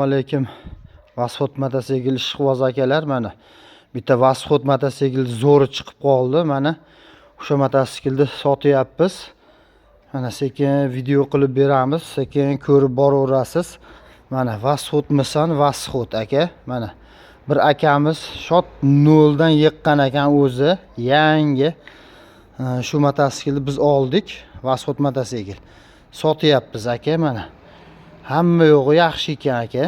Alaykum Восход mototsikl ishqiboz akalar, mana bitta Восход mototsikl zo'ri chiqib qoldi. Mana o'sha mototsiklni sotyapmiz. Mana sekin video qilib beramiz, sekin ko'rib boraverasiz. Mana Восходmisan, Восход aka. Mana bir akamiz shot noldan yiqqan ekan o'zi, yangi. Shu mototsiklni biz oldik, Восход mototsikl. Sotyapmiz aka mana. Hamma yo'g'i yaxshi ekan aka.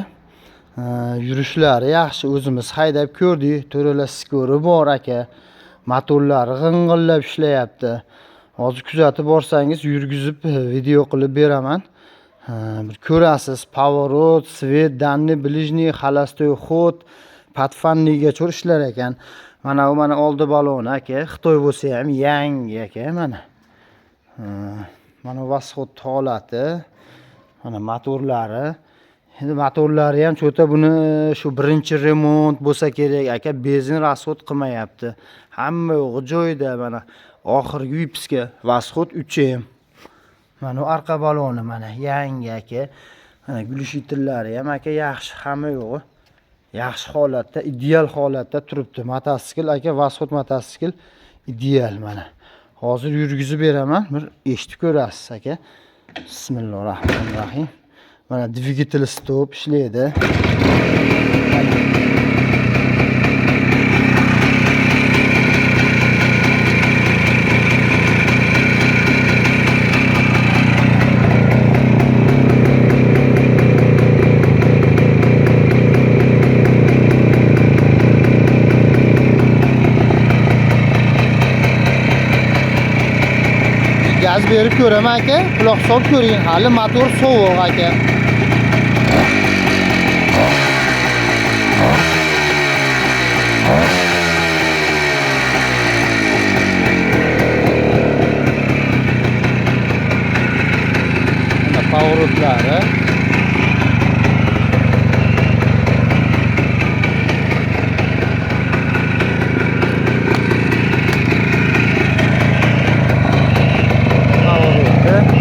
Yurishlari yaxshi, o'zimiz haydab ko'rdik. To'rala skori bor aka. Motorlari g'ing'illab ishlayapti. Hozir kuzatib borsangiz, yurgizib video qilib beraman. Bir ko'rasiz, поворот, свет, дальний, ближний, холостой ход, подфарникgacha ishlar ekan. Mana bu mana oldi baloni aka, Xitoy bo'lsa ham yangi aka mana. Mana Восход holati. Mana motorlari. Endi motorlari ham cho'ta buni shu birinchi remont bo'lsa kerak aka, benzin расход qilmayapti. Hamma yo'g'i joyida mana oxirgi выпуска Восход 3M. Mana arqa baloni mana yangi aka. Mana gulishitillari ham aka yaxshi, hamma yo'g'i yaxshi holatda, ideal holatda turibdi. Mototsikl aka, Восход mototsikl ideal mana. Hozir yurgizib beraman, bir eshitib ko'rasiz aka. Bismillahirrohmanirrohim. Mana dvigatel stop ishlaydi. Mana. Gaz berib ko'raman aka, quloq solib ko'ring, hali motor sovuq aka. Mana поворот lari. Поворот i.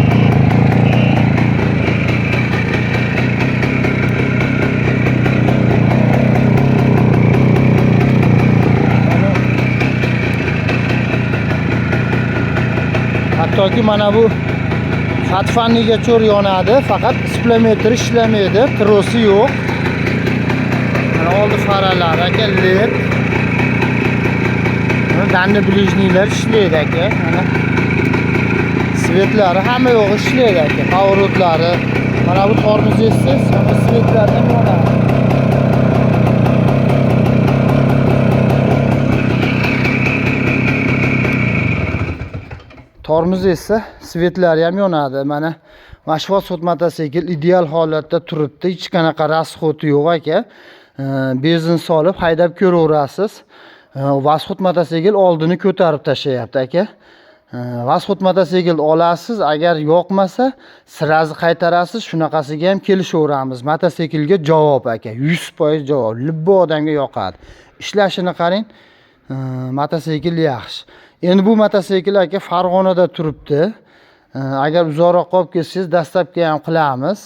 Hattoki mana bu подфарник ga cho'r yonadi, faqat splometr ishlamaydi, trosi yo'q. Mana oldi faralari aka, LED. Mana дальний ближний lar ishlaydi aka. Mana свет lari hamma yo'g'i ishlaydi aka, поворот lari. Mana bu tormoz etsangiz, mana свет lari ham yonadi. Tormoz esa свет lari ham yonadi. Mana shu Восход mototsikl ideal holatda turibdi. Hech qanaqa расход i yo'q aka. Benzin solib haydab ko'raverasiz. Восход mototsikl oldini ko'tarib tashlayapti aka. Восход mototsikl olasiz, agar yoqmasa сразу qaytarasiz, shunaqasiga ham kelishaveramiz. Mototsiklga javob aka, 100% javob. Любой odamga yoqadi. Ishlashini qarang. Mototsikl yaxshi. Endi bu mototsikl aka Farg'onada turibdi. Agar uzoqroq olib kelsangiz, доставка ham qilamiz.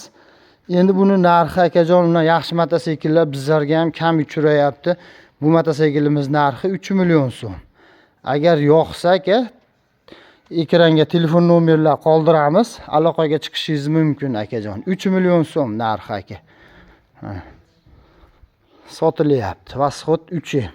Endi buni narxi akajon, undan yaxshi mototsikllar bizlarga ham kam uchrayapti. Bu mototsiklimiz narxi 3 million so'm. Agar yoqsa aka, ekranga telefon nomerlar qoldiramiz, aloqaga chiqishingiz mumkin akajon. 3 million so'm narxi aka. Sotilyapti. Восход 3.